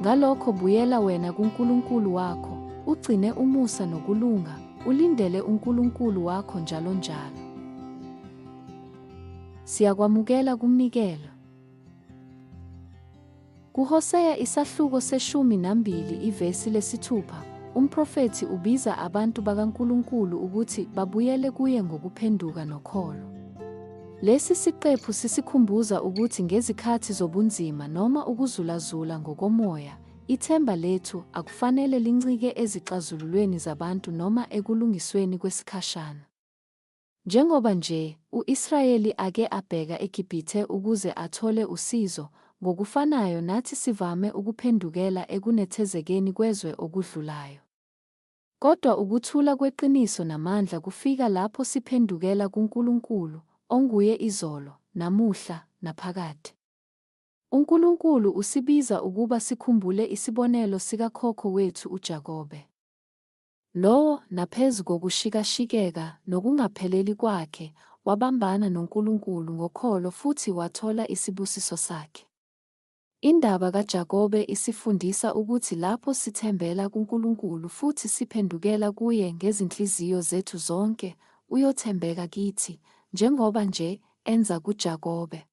Ngalokho buyela wena kuNkulunkulu wakho, ugcine umusa nokulunga, ulindele uNkulunkulu wakho njalonjalo. Siyakwamukela kumnikelo. KuHoseya isahluko se-12 ivesi 6, umprofethi ubiza abantu bakaNkulunkulu ukuthi babuyele kuye ngokuphenduka nokholo. Lesi siqephu sisikhumbuza ukuthi ngezikhathi zobunzima noma ukuzulazula ngokomoya, ithemba lethu akufanele lincike ezixazululweni zabantu noma ekulungisweni kwesikhashana. Njengoba nje u-Israyeli ake abheka eGibhithe ukuze athole usizo, ngokufanayo nathi sivame ukuphendukela ekunethezekeni kwezwe okudlulayo. Kodwa ukuthula kweqiniso namandla kufika lapho siphendukela kuNkulunkulu, onguye izolo, namuhla, naphakade. UNkulunkulu usibiza ukuba sikhumbule isibonelo sikakhokho wethu uJakobe. Lowo, naphezu kokushikashikeka nokungapheleli kwakhe, wabambana noNkulunkulu ngokholo futhi wathola isibusiso sakhe. Indaba kaJakobe isifundisa ukuthi lapho sithembela kuNkulunkulu futhi siphendukela kuye ngezinhliziyo zethu zonke, uyothembeka kithi, njengoba nje enza kuJakobe.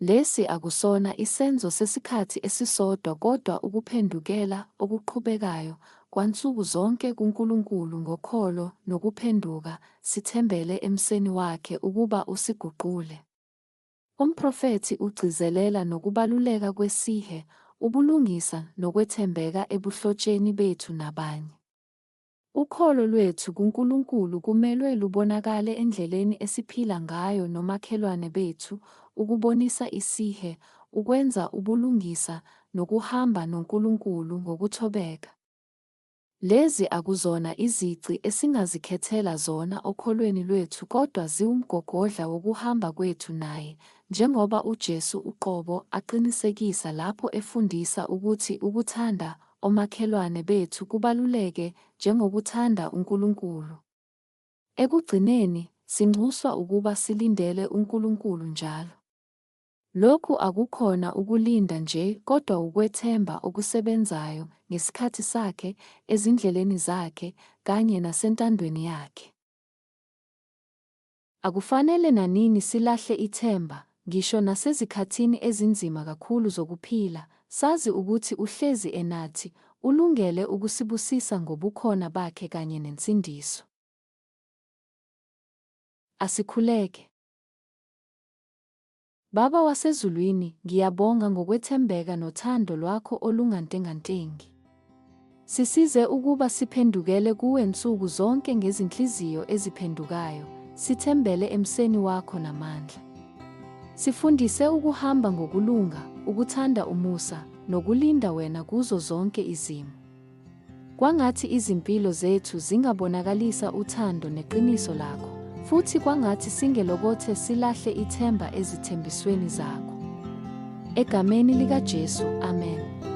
Lesi akusona isenzo sesikhathi esisodwa kodwa ukuphendukela okuqhubekayo kwansuku zonke kuNkulunkulu ngokholo nokuphenduka, sithembele emseni wakhe ukuba usiguqule. Umprofethi ugcizelela nokubaluleka kwesihe, ubulungisa nokwethembeka ebuhlotsheni bethu nabanye. Ukholo lwethu kuNkulunkulu kumelwe lubonakale endleleni esiphila ngayo nomakhelwane bethu, ukubonisa isihe, ukwenza ubulungisa nokuhamba noNkulunkulu ngokuthobeka. Lezi akuzona izici esingazikhethela zona okholweni lwethu kodwa ziwumgogodla wokuhamba kwethu naye, njengoba uJesu uqobo aqinisekisa lapho efundisa ukuthi ukuthanda omakhelwane bethu kubaluleke njengokuthanda uNkulunkulu. Ekugcineni, sinxuswa ukuba silindele uNkulunkulu njalo. Lokhu akukhona ukulinda nje kodwa wukwethemba okusebenzayo ngesikhathi sakhe, ezindleleni zakhe, kanye nasentandweni yakhe. Akufanele nanini silahle ithemba, ngisho nasezikhathini ezinzima kakhulu zokuphila, sazi ukuthi uhlezi enathi, ulungele ukusibusisa ngobukhona bakhe kanye nensindiso. Asikhuleke. Baba wasezulwini, ngiyabonga ngokwethembeka nothando lwakho olungantengantengi. Sisize ukuba siphendukele kuwe nsuku zonke ngezinhliziyo eziphendukayo, sithembele emseni wakho namandla. Sifundise ukuhamba ngokulunga, ukuthanda umusa, nokulinda wena kuzo zonke izimo. Kwangathi izimpilo zethu zingabonakalisa uthando neqiniso lakho, futhi kwangathi singelokothe silahle ithemba ezithembisweni zakho. Egameni likaJesu, amen.